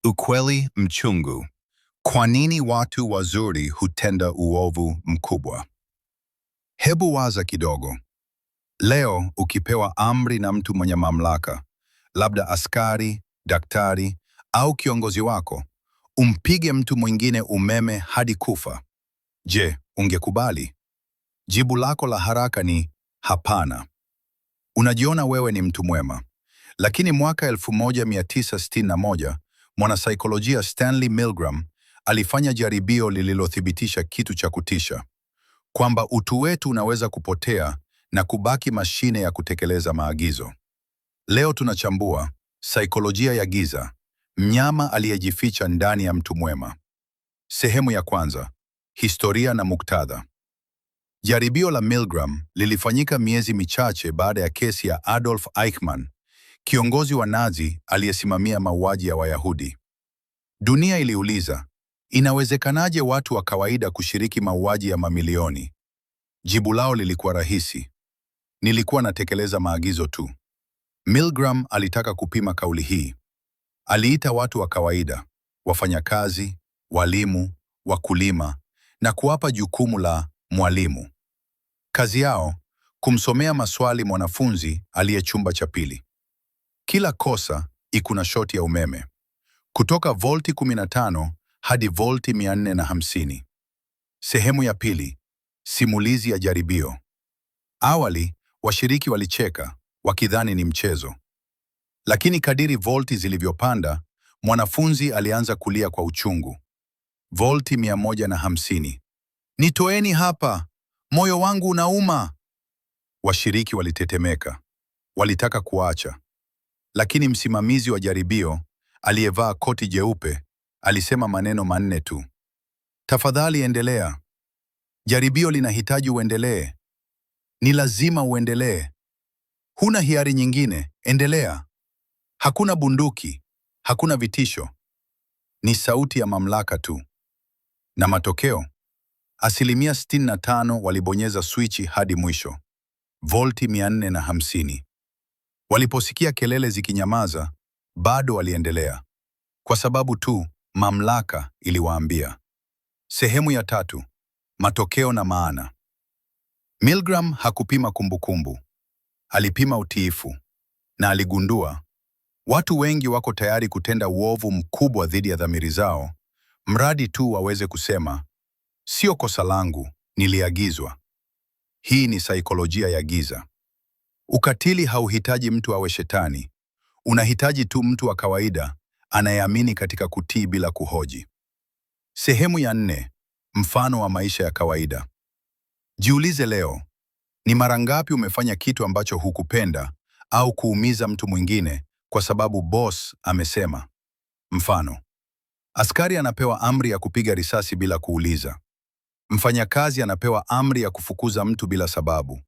Ukweli mchungu. Kwa nini watu wazuri hutenda uovu mkubwa? Hebu waza kidogo. Leo ukipewa amri na mtu mwenye mamlaka, labda askari, daktari au kiongozi wako, umpige mtu mwingine umeme hadi kufa. Je, ungekubali? Jibu lako la haraka ni hapana. Unajiona wewe ni mtu mwema. Lakini mwaka 1961, mwanasaikolojia Stanley Milgram alifanya jaribio lililothibitisha kitu cha kutisha, kwamba utu wetu unaweza kupotea na kubaki mashine ya kutekeleza maagizo. Leo tunachambua saikolojia ya giza, mnyama aliyejificha ndani ya mtu mwema. Sehemu ya kwanza: historia na muktadha. Jaribio la Milgram lilifanyika miezi michache baada ya kesi ya Adolf Eichmann, kiongozi wa Nazi aliyesimamia mauaji ya Wayahudi. Dunia iliuliza, inawezekanaje watu wa kawaida kushiriki mauaji ya mamilioni? Jibu lao lilikuwa rahisi: nilikuwa natekeleza maagizo tu. Milgram alitaka kupima kauli hii. Aliita watu wa kawaida, wafanyakazi, walimu, wakulima, na kuwapa jukumu la mwalimu. Kazi yao, kumsomea maswali mwanafunzi aliye chumba cha pili. Kila kosa ikuna shoti ya umeme kutoka volti 15 hadi volti 450. Sehemu ya pili: simulizi ya jaribio. Awali washiriki walicheka wakidhani ni mchezo, lakini kadiri volti zilivyopanda, mwanafunzi alianza kulia kwa uchungu. Volti 150. Nitoeni hapa, moyo wangu unauma. Washiriki walitetemeka, walitaka kuacha, lakini msimamizi wa jaribio aliyevaa koti jeupe alisema maneno manne tu: tafadhali endelea. Jaribio linahitaji uendelee. Ni lazima uendelee. Huna hiari nyingine, endelea. Hakuna bunduki, hakuna vitisho, ni sauti ya mamlaka tu. Na matokeo, 65% walibonyeza swichi hadi mwisho, volti 450. Waliposikia kelele zikinyamaza, bado waliendelea, kwa sababu tu mamlaka iliwaambia. Sehemu ya tatu: matokeo na maana. Milgram hakupima kumbukumbu, alipima utiifu, na aligundua watu wengi wako tayari kutenda uovu mkubwa dhidi ya dhamiri zao, mradi tu waweze kusema, sio kosa langu, niliagizwa. Hii ni saikolojia ya giza. Ukatili hauhitaji mtu awe shetani, unahitaji tu mtu wa kawaida anayeamini katika kutii bila kuhoji. Sehemu ya nne: mfano wa maisha ya kawaida. Jiulize leo, ni mara ngapi umefanya kitu ambacho hukupenda au kuumiza mtu mwingine kwa sababu boss amesema? Mfano, askari anapewa amri ya kupiga risasi bila kuuliza. Mfanyakazi anapewa amri ya kufukuza mtu bila sababu.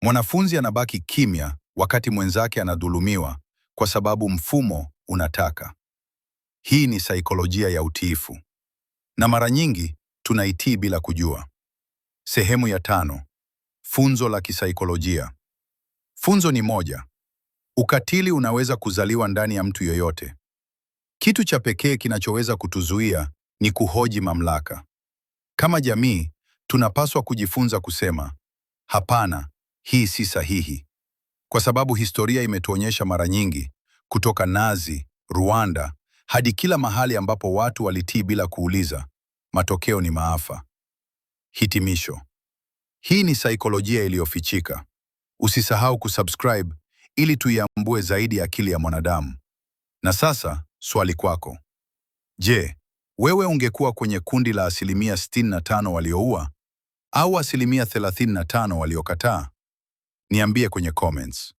Mwanafunzi anabaki kimya wakati mwenzake anadhulumiwa kwa sababu mfumo unataka. Hii ni saikolojia ya utiifu, na mara nyingi tunaitii bila kujua. Sehemu ya tano: funzo la kisaikolojia. Funzo ni moja: ukatili unaweza kuzaliwa ndani ya mtu yoyote. Kitu cha pekee kinachoweza kutuzuia ni kuhoji mamlaka. Kama jamii, tunapaswa kujifunza kusema hapana, hii si sahihi, kwa sababu historia imetuonyesha mara nyingi, kutoka Nazi, Rwanda hadi kila mahali ambapo watu walitii bila kuuliza, matokeo ni maafa. Hitimisho. Hii ni saikolojia iliyofichika. Usisahau kusubscribe ili tuiambue zaidi akili ya mwanadamu. Na sasa swali kwako. Je, wewe ungekuwa kwenye kundi la 65% walioua au 35% waliokataa? Niambie kwenye comments.